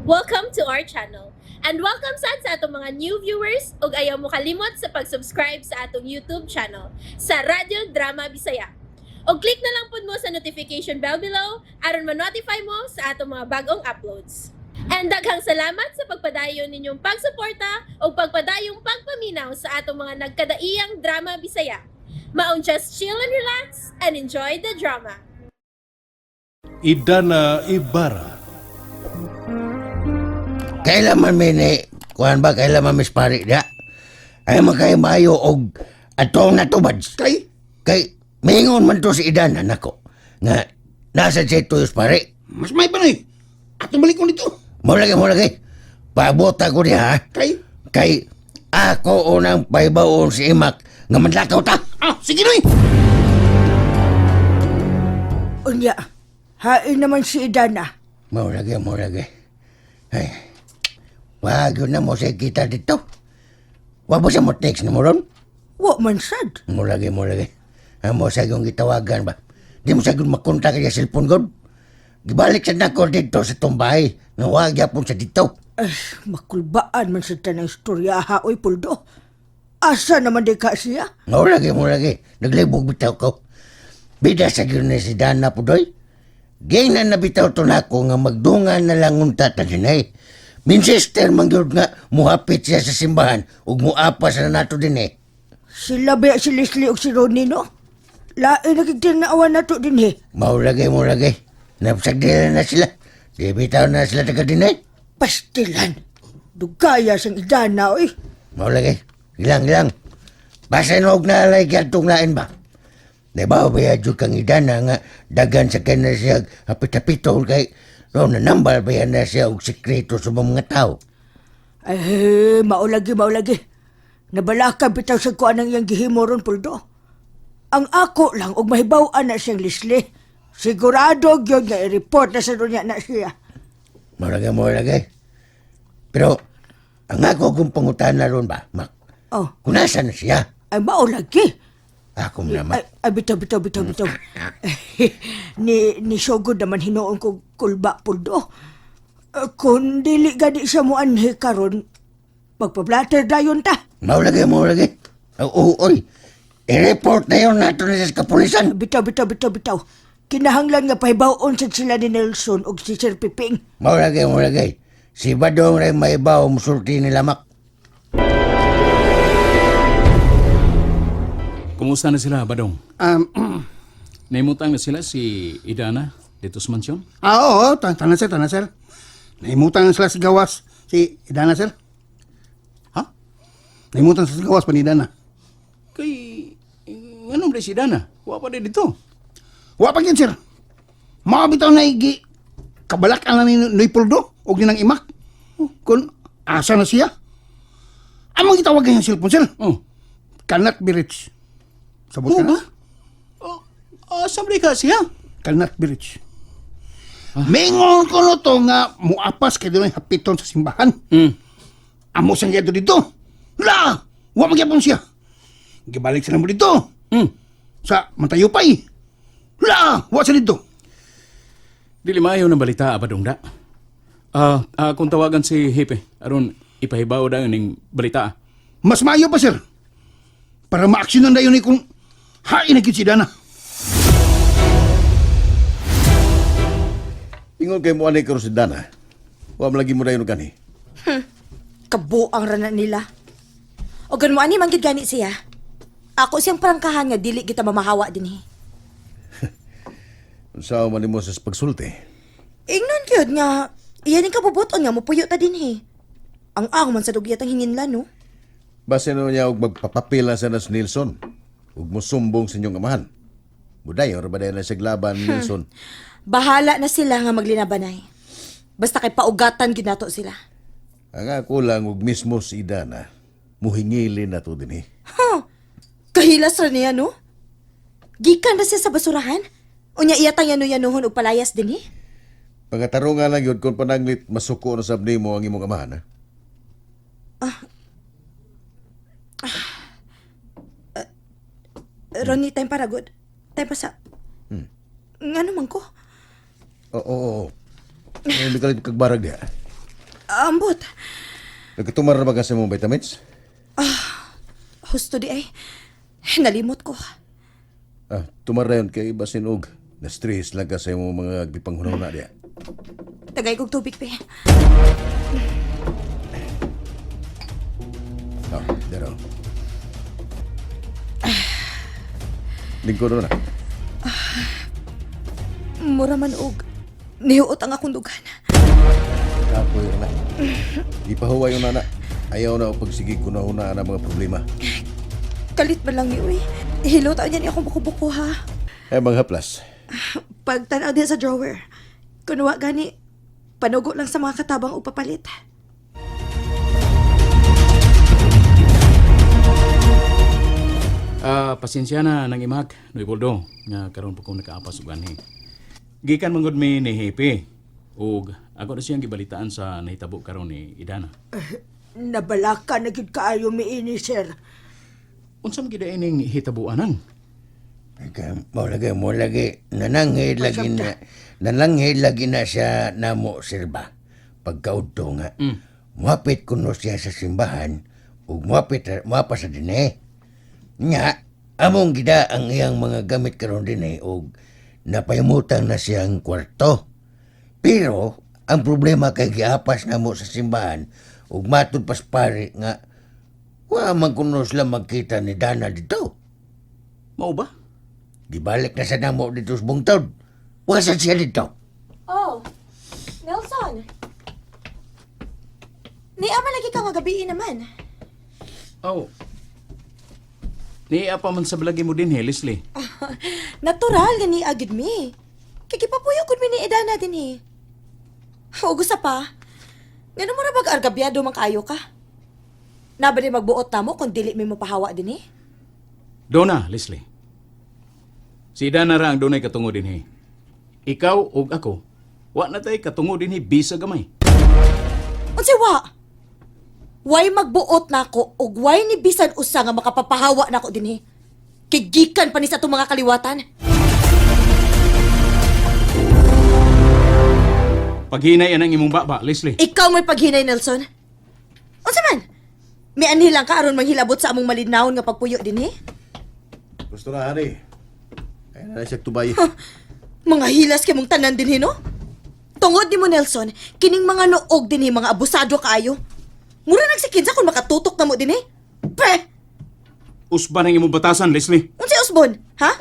Welcome to our channel. And welcome sad sa atong mga new viewers ug ayaw mo kalimot sa pag-subscribe sa atong YouTube channel sa Radyo Drama Bisaya. Og click na lang pud mo sa notification bell below aron ma-notify mo sa atong mga bagong uploads. And daghang salamat sa pagpadayon ninyong pagsuporta ug pagpadayong pagpaminaw sa atong mga nagkadaiyang drama Bisaya. Maong just chill and relax and enjoy the drama. Idana Ibarra. Kailan man may ni, kuhan ba, kailan man mis pari dia? Ay makay mayo og atong natubad. Kay? Kay, mingon man to si Idana nako. Nga, nasa siya tuyos pare. Mas may pa na eh. Atong balik ko dito. Mo lagi, mo lagi. Paabot ako niya, ha? Kay? Kay, ako unang paibaon si Imak nga manlakaw ta. Ah, sige na eh. Unya, hain naman si Idana. Mo lagi, mo lagi. Ay, wag yun na mo siya kita dito. Wag mo siya mo text na mo ron? Wa man sad. Mo lagi, mo lagi. Amo sa yung gitawagan ba? Di mo sa yung makontak kaya cellphone god. Gibalik sa nako dito sa tumbay. Nawag yapon sa dito. Ay, makulbaan man sa tanang istorya ha, oy puldo. Asa naman di ka siya? Mo lagi, mo lagi. Naglibog bitaw ko. Bida sa gyud ni si Dana pudoy. Gayna na bitaw to nako nga magdungan na lang unta ta dinay. Minsister man gyud nga muhapit siya sa simbahan ug muapas na nato dinhi. Sila ba si Leslie o si Ronnie, no? Lain na kigtinaawan na to din eh. Mao lagi, mo lagi. Napsagdila na sila. Di bitaw na sila taga dinhi. Pastilan. Dugaya sang Idana, oy. Mao lagi. Ilang, ilang. Basta og naalay gyatong lain ba? Di ba, baya jud kang idana nga dagan sa kanya siya hapit-hapitol kay no, nanambal ba yan na siya og sikreto sa mga tao. Ay, maulagi, maulagi. Nabalaka bitaw sa kuan ang iyang gihimo ron, puldo. Ang ako lang og mahibaw-an na siyang Leslie. Sigurado gyud nga i-report na sa dunya na siya. Mao lagi, mao lagi. Pero, ang ako kong pangutana ron ba, Mak, Oh, kung nasa na siya, ay maulagi. ako naman. Ay, ay, bitaw, bitaw, bitaw, bitaw. Ni Shogun naman hinuon ko kulba puldo. Kung dili gani siya mo anhi karon, magpa-blatter dayon ta. Mao lagi, mao lagi. Oo, oy. I-report na yun nato na sa kapulisan. Bitaw, bitaw, bitaw, bitaw. Kinahanglan nga pahibaw-on sad sila ni Nelson ug si Sir Piping. Mao lagi, mao lagi. Si Badong rin may ibaw musulti nila, Mak. Kumusta na sila, Badong? Naimutang na sila si Idana dito sa mansyon? Ah, oo, tanan sir, tanan sir. Naimutan na sila sa gawas si Idana sir. Ha? Naimutan sila sa gawas pa ni Idana. Kay, anong ba si Idana? Wa pa din dito. Wa pa gyud sir. Mao bitaw na igi kabalak ang ni Noy Puldo og ninang imak. Kung asa na siya? Among gitawag yung cellphone sir. Oh. Cannot be reached. Sabot Oo ka na? ba? Oh, asa ba ka siya? Cannot be reached. Mingon ko no to nga muapas kay doon hapiton sa simbahan. Amo sang yadto dito. La! Wa magyapon siya. Gibalik sila mo dito. Sa Mantayupay. La! Wa siya dito. Dili maayo ng balita, Badong da. Kung tawagan si Hepe, aron ipahibaw dayon ning balita. Mas maayo pa sir. Para maaksyonan dayon ni kung hain na gyud si Dana. Ingon kay mo anay karon si Dana. Wa man lagi mo dayon kani. Kabuang rana nila. O ganun mo ani manggid gani siya. Ako siyang prangkahan nga dili kita mamahawa dinhi. Unsa man nimo sa pagsulti? Ingnon gyud nga iyan ning kabubuton nga mopuyo ta dinhi. Ang ang man sa dugyat ang hinginlan no. Base no niya og magpapapila sa nas Nilsson ug mosumbong sa inyong amahan. Budayon ra ba dayon na siya laban Nilsson? Bahala na sila nga maglinabanay. Basta kay paugatan gyud nato sila. Ang ako lang og mismo si Dana muhingili na to dinhi. Huh. Kahilas ra niya no. Gikan ra siya sa basurahan. Unya iya tang yano-yanuhon og palayas dinhi. Pangatarungan lang yun kung pananglit masuko na sab nimo ang imong amahan. Ha? Ronnie, time para good. Time pa sa. Ngano man ko? Oo, oo, oo. Ay, may kalit kag barag diha. Ambot. Nagkatumar na ba ka sa mong vitamins? Husto di ay. Nalimot ko. Ah, tumar na yun kay basin og. Na-stress lang ka sa imong mga gipanghunahuna diya. Tagay kog tubig, pe. Ah, dero. Lingkod na. Mura man og nihuot ang akong dugan. Kapoy na. Ipahuway yung nana. Ayaw na o pagsigig kunahuna na mga problema. Kalit man lang ni uy. Hilo taon yan akong buko-buko ha. Ay, mga haplas. Pagtanaw din sa drawer. Kunwa gani, panugo lang sa mga katabang upapalit. Ah, pasensya na nang imag, Noy Boldo, nga karon pa ko nakaapas og anhi. Gikan man gud mi ni Hepe. Ug ako na siyang gibalitaan sa nahitabo karon ni Idana. Nabalaka na gid kaayo miini, sir. Unsa man gid ining hitabuanan? Ika, mo lagi, nananghid lagi na siya namo, sir ba? Pagkaudto nga. Muhapit kuno siya sa simbahan, ug muhapit, muhapa sa dinhi. Nga, among gida ang iyang mga gamit karon dinhi, ug napayumutang na siyang kwarto. Pero, ang problema kay giapas namo sa simbahan, ug matud pas pare nga, wa man kuno sila magkita ni Dana dito. Mao ba? Gibalik na sa namo dito sa bungtod. Wa sa siya dito. Oh, Nelson. Niama lagi ka nga gabi naman. Aw. Niya pa man sa balagi mo din, Leslie. Natural nga ni agid mi. Kay gipapuyo gud mi ni Edana din eh. Ug usa pa. Ngano mo ra bag argabyado man kaayo ka? Naba di magbuot namo kung dili mi mopahawa din eh. Dona, Leslie. Si Dana ra ang dunay katungo dinhi. Ikaw ug ako, wa na tay katungo dinhi bisa gamay. Unsay wa? Way magbuot nako ug way ni bisan usa nga makapapahawa nako dinhi. Kay gikan pa ni sa atong mga kaliwatan. Paghinay anang imong baba, Leslie. Ikaw may paghinay, Nelson. Unsa man? May anhi lang ka aron manghilabot sa among malinawon nga pagpuyo dinhi? Gusto na, honey. Ay na siya tubay. Mga hilas kay mong tanan dinhi, no? Tungod nimo Nelson, kining mga noog dinhi mga abusado kaayo. Mura nagsikinsa kung makatutok na mo dinhi. Pe! Usba nang imong batasan, Leslie. Unsay usbon, ha?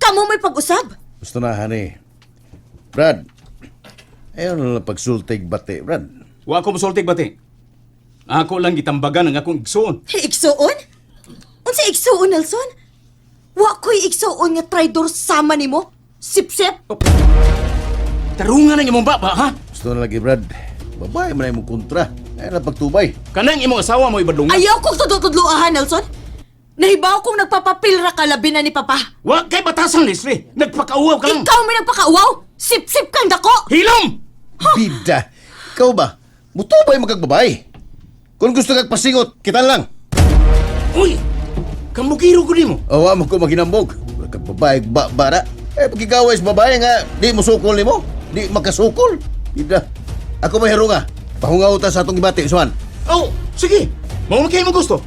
Kamo may pag-usab. Gusto na, honey. Brad, ayaw na lang pagsultig bati, Brad. Wa ko mosultig bati. Ako lang gitambagan ang akong igsuon. Igsuon? Unsay igsuon, Nelson? Wa ko'y igsuon nga traidor sama nimo. Sipsip. Tarungan ang imong baba, ha? Gusto na lagi, Brad. Babae man na imong kontra. Ayaw na pagtubay. Kanang imong asawa mo ibadlungan. Ayaw kong tudlo-tudloahan, Nelson. Nahibaw kong nagpapapilra ka labi na ni Papa. Wa kay batasan, Leslie. Nagpakauwaw ka lang. Ikaw may nagpakauwaw! Sip-sip kang dako! Hilom! Bida! Ikaw ba? Mutubay magkagbabae. Kung gusto kag pasingot, kita lang. Uy! Kamukiro ko nimo. Awa mo ko maginambog. Wala kag babae, ba, bara. Eh, pagkikaway sa babae nga, di mo sukol nimo. Di makasukol. Bida. Ako may harunga. Pahungaw ta sa atong gibati, Suan. Oh, sige. Mao man kay imong gusto.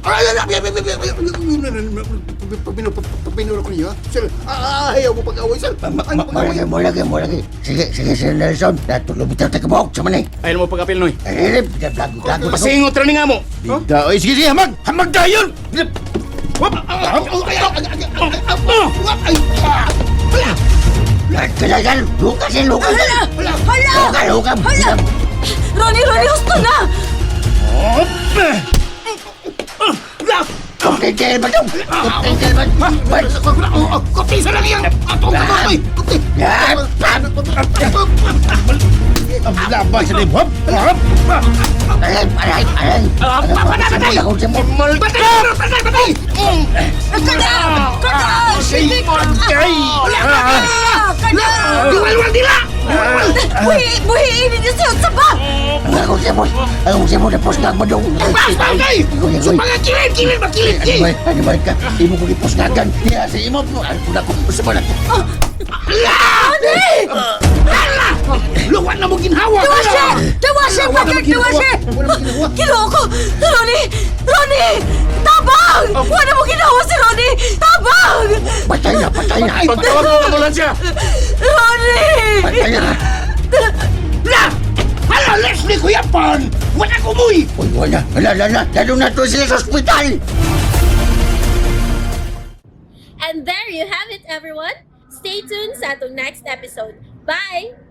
Pabinuro ko niyo, ha? Sir, ayaw mo pag-away, sir. Ayaw mo pag-away. Mo lagi, mo lagi, mo lagi. Sige, sige, Sir Nelson. Natulog bitaw ta kabok sa manay. Ayaw mo pag-apil, Noy. Eh, lago, lago. Pasingot ra ni nga mo. Bida. Oy, sige, sige, hamag! Hamag dayon! Kalagal, lukas, eh, lukas. Hala! Hala! Luka, luka. Hala! Ronnie, Ronnie, husto na! Kutingkel ba ito? Kutingkel ba? Kopi sa lang yan! Atong kamay! Kopi! Ang labay sa limhop! Aray, aray, aray. Patay! Patay! Patay! Patay! Kada! Kada! Sige! Kada! Kada! Diwalwal dila! Buhi! Buhiin ninyo siya sa ba! Ang akong sipon, ang akong sipon na pusnag mo dong. Patay! Mga kilid! Kilid! Makilid! Ano ba, ano ba ka? Imo ko gipusnagan. Niya sa imo, ano ko na ko, sa na ko. Luwan na mo ginhawa! Dawashe! Dawashe! Bakit dawashe? Ginoo ko! Ronnie! Ronnie! Tabang! Wala mo ginawa si Ronnie! Tabang! Patay na, patay na. Pagtawag mo ambulansya! Ronnie! Patay na. La! Hala, Leslie, kuya Pan! Wala ko mo'y! Uy, wala. Wala, wala, wala. Lalo na to sila sa ospital. And there you have it, everyone. Stay tuned sa atong next episode. Bye!